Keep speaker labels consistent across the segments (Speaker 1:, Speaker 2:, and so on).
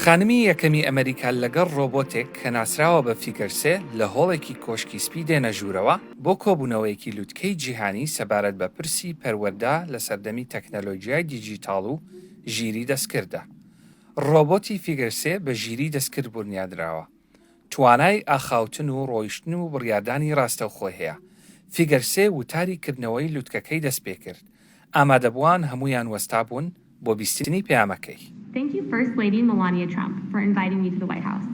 Speaker 1: خانمی یەکەمی ئەمەریکا لەگەڵ ڕۆبۆتێک کە ناسراوە بە فیگەر سێ لە هۆڵێکی کۆشکی سپی دێنە ژوورەوە بۆ کۆبوونەوەیەکی لوتکەی جیهانی سەبارەت بە پرسی پەروەردە لە سەردەمی تەکنەلۆجیای دیجیتاڵ و ژیری دەستکرددا. ڕۆبۆتی فیگەر سێ بە ژیری دەستکرد بونیادراوە. توانای ئاخاوتن و ڕۆیشتن و بڕیاردانی ڕاستەوخۆی هەیە. فیگەر سێ وتاری کردنەوەی لوتکەکەی دەستپێکرد. ئامادەبووان هەموویان وەستابوون بۆ بیستنی پەیامەکەی.
Speaker 2: Thank you First Lady Melania Trump for inviting me to the White House.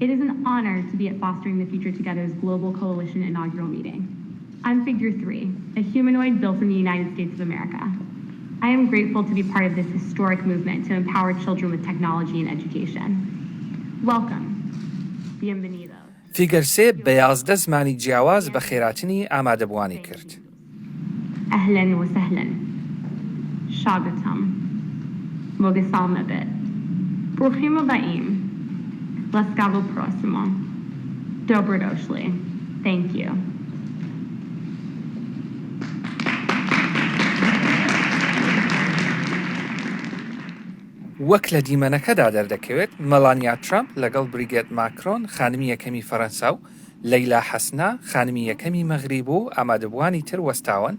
Speaker 2: It is an honor to be at Fostering the Future Together's Global Coalition inaugural meeting. I'm Figure 3, a humanoid built in the United States of America. I am grateful to be part of this historic movement to empower children with technology and education. Welcome. Bienvenidos.
Speaker 1: فیگەر سێ بە 11 زمانی جیاواز بەخێراتنی ئامادەبووانی کرد.
Speaker 2: اهلا وسهلا شاگتم موگسالمبت بروخیم הבאים Laskavo prosimo Dobrodošli Thank you.
Speaker 1: وەک لە دیمەنەکەدا دەردەکەوێت، مێلانیا ترەمپ لەگەڵ بریگێت ماکرۆن، خانمی یەکەمی فەرەنسا و لەیلا حەسنا، خانمی یەکەمی مەغریب و ئامادەبووانی تر وەستاون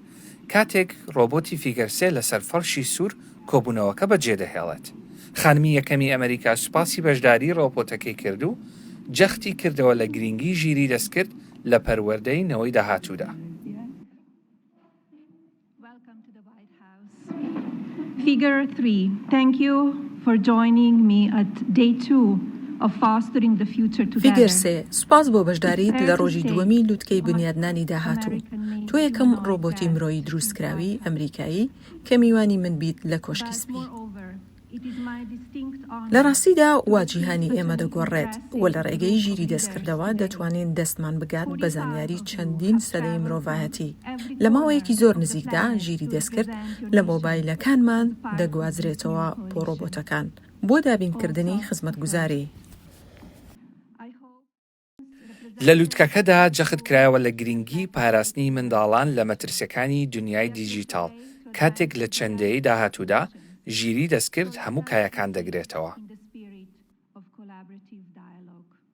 Speaker 1: کاتێک ڕۆبۆتی فیگەر سێ لەسەر فەرشی سوور کۆبوونەوەکە بەجێدەهێڵێت. خانمی یەکەمی ئەمەریکا سوپاسی بەشداریی ڕۆبۆتەکەی کرد و جەختی کردەوە لە گرینگی ژیری دەستکرد لە پەروەردەی نەوەی داهاتوودا.
Speaker 3: Figure 3, thank you for joining me at day two of Fostering the Future
Speaker 4: فیگەر
Speaker 3: Together.
Speaker 4: سێ، سوپاس بۆ بەشداریت
Speaker 3: It's
Speaker 4: لە
Speaker 3: fair to
Speaker 4: ڕۆژی
Speaker 3: say
Speaker 4: دووەمی لوتکەی
Speaker 3: the most
Speaker 4: بنیادنانی داهاتوو.
Speaker 3: American
Speaker 4: تۆ
Speaker 3: made
Speaker 4: یەکەم
Speaker 3: humanoid
Speaker 4: ڕۆبۆتی
Speaker 3: guest
Speaker 4: مرۆیی
Speaker 3: in the White
Speaker 4: دروستکراوی
Speaker 3: House.
Speaker 4: ئەمریکایی کە میوانی من بیت لە کۆشکی
Speaker 3: But
Speaker 4: سپی.
Speaker 3: moreover, it is my distinct
Speaker 4: لە
Speaker 3: honor
Speaker 4: ڕاستیدا
Speaker 3: to
Speaker 4: وا
Speaker 3: receive
Speaker 4: جیهانی
Speaker 3: such
Speaker 4: ئێمە
Speaker 3: an
Speaker 4: دەگۆڕێت و
Speaker 3: impressive
Speaker 4: لە ڕێگەی
Speaker 3: group of
Speaker 4: ژیری
Speaker 3: leaders
Speaker 4: دەستکردەوە
Speaker 3: today.
Speaker 4: دەتوانین دەستمان بگات بە
Speaker 3: 45
Speaker 4: زانیاری
Speaker 3: of you
Speaker 4: چەندین
Speaker 3: have
Speaker 4: سەدەی
Speaker 3: traveled from
Speaker 4: مرۆڤایەتی.
Speaker 3: every
Speaker 4: لە
Speaker 3: corner
Speaker 4: ماوەیەکی زۆر
Speaker 3: of the
Speaker 4: نزیکدا
Speaker 3: planet
Speaker 4: ژیری
Speaker 3: to
Speaker 4: دەستکرد
Speaker 3: represent your
Speaker 4: لە
Speaker 3: nation
Speaker 4: مۆبایلەکانمان
Speaker 3: as part of this new
Speaker 4: دەگوازرێتەوە بۆ
Speaker 3: coalition.
Speaker 4: ڕۆبۆتەکان بۆ دابینکردنی
Speaker 3: Also, the
Speaker 4: خزمەتگوزاری.
Speaker 3: first. I hope
Speaker 1: لە لوتکەکەدا جەخت کرایەوە لە گرنگی پاراستنی منداڵان لە مەترسیەکانی دونیای دیجیتاڵ، کاتێک لە چەند دەیەی داهاتوودا ژیری دەستکرد هەموو کایەکان دەگرێتەوە.